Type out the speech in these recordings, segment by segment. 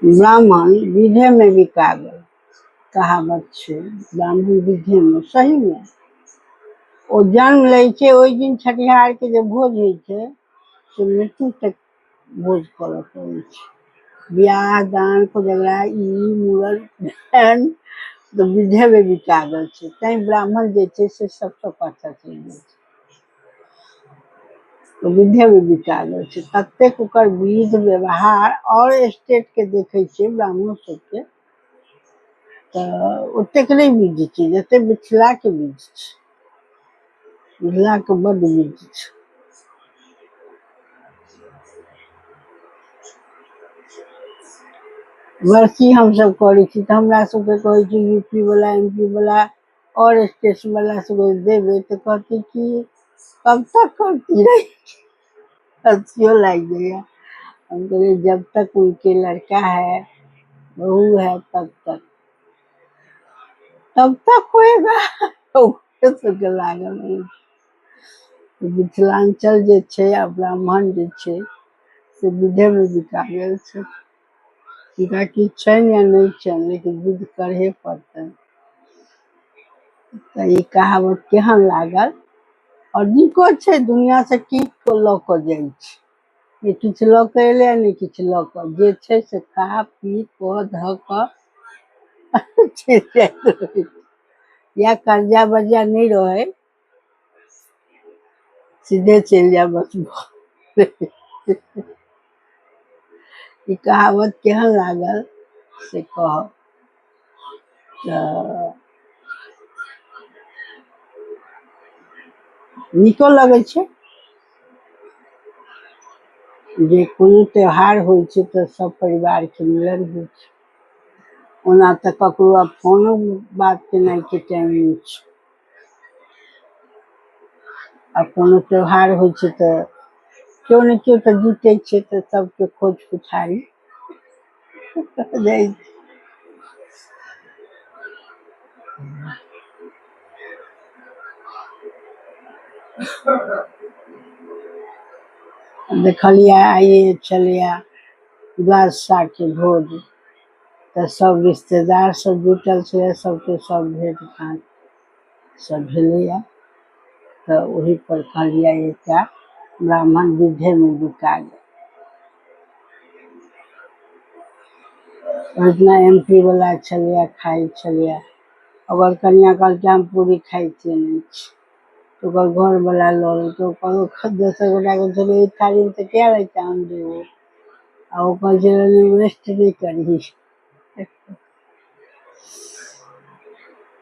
ब्राह्मण विधेमे बिका गेल, कहावत छै ब्राह्मण विधेमे। सहीमे ओ जन्म लै छै ओहि दिन छठिहारके जे भोज होइ छै से मृत्यु तक भोज करऽ पड़ै छै। बियाह दान कोजगरा ई मूड़न तऽ विधेमे बिका गेल छै। तैं ब्राह्मण जे छै से सबसँ पाछाँ चलि जाइ छै, विधेमे बिका गेल छै। ततेक ओकर विध व्यवहार आओर स्टेटके देखै छियै ब्राह्मणो सबके तऽ ओतेक नहि विध छै जतेक मिथिलाके विध छै। मिथिलाके बड्ड विध छै। बरसी हमसभ करै छी तऽ हमरा सबके कहै छै यू पी वला एम पी वला आओर स्टेट वला सबके देबै तऽ कहतै कि कब तक करती रही। हँसियो लागि जाइए। हम कहलियै जब तक उनके लड़का है बहू है तब तक, तब तक होएगा। ओकरे सबके लागल रहै छै। मिथिलाञ्चल जे छै आ ब्राह्मण जे छै से विधेमे बिका गेल छै। हुनका किछु छनि या नहि छनि लेकिन विध करहे पड़तनि। तऽ ई कहावत केहन लागल? आओर नीको छै, दुनिआँसँ की लऽ कऽ जाइ छै, नहि किछु लऽ कऽ एलै नहि किछु लऽ कऽ जे छै से खा पी कऽ धऽ कऽ चलि जाइत रहै छै। या कर्जा बर्जा नहि रहै, सीधे चलि जाय बस। ई कहावत केहन लागल से कहब। तऽ नीको लगै छै जे कोनो त्यौहार होइ छै तऽ सब परिवारके मिलन होइ छै। ओना तऽ ककरो आब फोनो बात केनाइके टाइम नहि छै। आ कोनो त्यौहार होइ छै तऽ केओ ने केओ तऽ जुटै छै तऽ सबके खोज पुछारी जाइ छै। देखलियै आइए छलैए द्वादशाके भोज, तऽ सब रिश्तेदार सब जुटल छलै, सबके सब भेट घाँट सब भेलैए। तऽ ओहि पर कहलियै एकटा ब्राह्मण विधेमे बिका गेल। ओहिदिना एम पी वला छलैए, खाइ छलैए, ओकर कनिआँ कहलकै हम पूरी खाइते नहि छी, तऽ ओकर घरवला लऽ लेलकै। ओकर दोसर गोटाके छलै एहि थारीमे तऽ किया लै छै हम देबो, आ ओ कहै छलै वेस्ट नहि करही।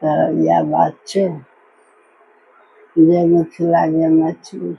तऽ इएह बात छै। जय मिथिला, जय मैथिली।